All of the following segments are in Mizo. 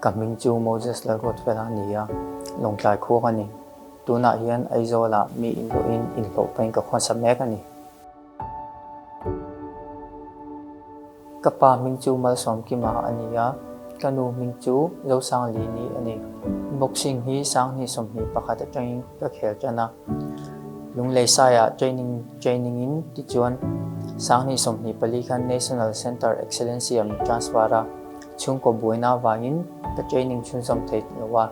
Ka hming chu Moses Lalruatfela a ni a, Lawngtlai khua ka ni. Tunah hian Aizawlah mi inluahin inhlawh pahin ka khawsa mek a ni. Ka pa hming chu Malsawmkima a ni a, ka nu hming chu Zosanglini a ni. Boxing hi Sanghnih 21 atangin ka khel tan a, Lunglei saiah training training in tichuan Sanghnih 24 khan National Centre Excellency ah min transfer a, chhungkaw buaina avangin ka training chhunzawm thei lo a,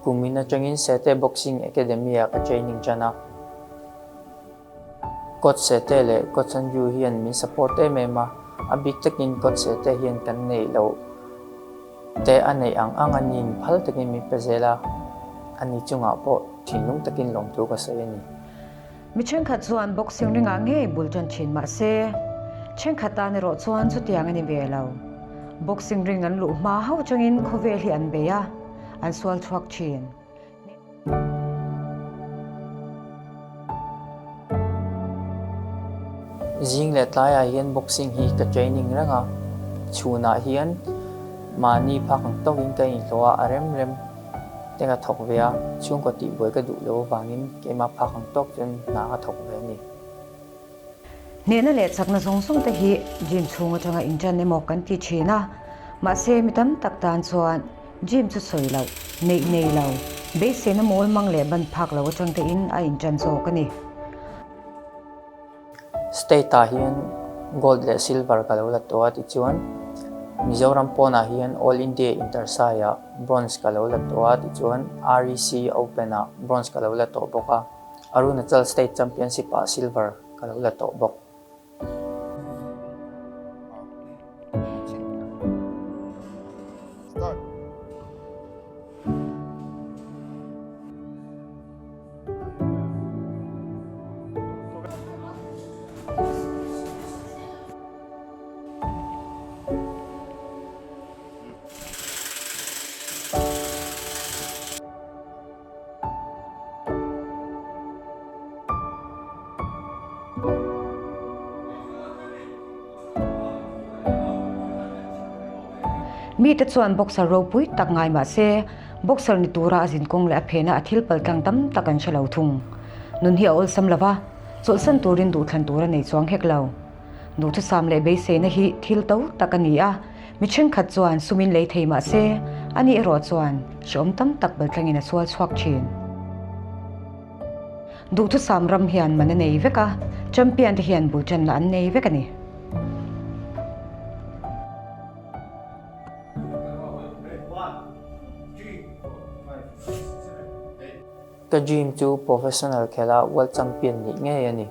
kumin atangin Sete Boxing Academy ah ka training tan a. Coach Sete leh Coach Andrew hian min support em em a, a bik takin Coach Sete hian kan neih loh te a neih ang ang a nin phal takin min pe zel a, ani chungah pawh thinlung takin lawmthu ka sawi a ni. Mi thenkhat chuan boxing ringah ngei bul tan thin mah se, thenkhat tan erawh chuan chutiang a ni ve lo. Boxing ring an luh hma hauh changin khawvel hi an bei a, an sual chhuak thin. Zing leh tlaiah hian boxing hi ka training reng a, chhunah hian mahni phak ang tawkin ka inhlawh a, a rem rem te ka thawk ve a, chhungkaw tihbuai ka duh loh avangin keimah phak ang tawk chuan hna ka thawk ve a ni. Hnehna leh chakna zawng zawng te hi gym chhung atanga inṭan emaw kan ti thin a, mahse mi tam tak tan chuan gym chu sawi loh, neih nei lo, beiseina mawl mang leh ban phak lo atang tein a inṭan zawk a ni. State ah hian gold leh silver ka lo la tawh a tichuan Mizoram pawnah hian All India Intersai ah bronze ka lo la tawh a tichuan REC Open ah bronze ka lo la tawh bawk a. Arunachal State Championship ah silver ka lo la tawh bawk. Mite chuan boxer ropui tak ngai mah se, boxer ni tura a zinkawng leh a phena a thil paltlang tam tak an hre lo thung. Nun hi a awlsam lo va, chawlhsan turin duhthlan tur a nei chuang hek lo. Duhthusam leh beiseina hi thil to tak a ni a, Mi thenkhat chuan sumin lei thei mah se, ani erawh chuan hrehawm tam tak baltlangin a sual chhuak thin. Duhthusam ram hian man a nei vek a, champion te hian bultanna an nei vek a ni. Ka dream chu professional khela world champion nih ngei a ni.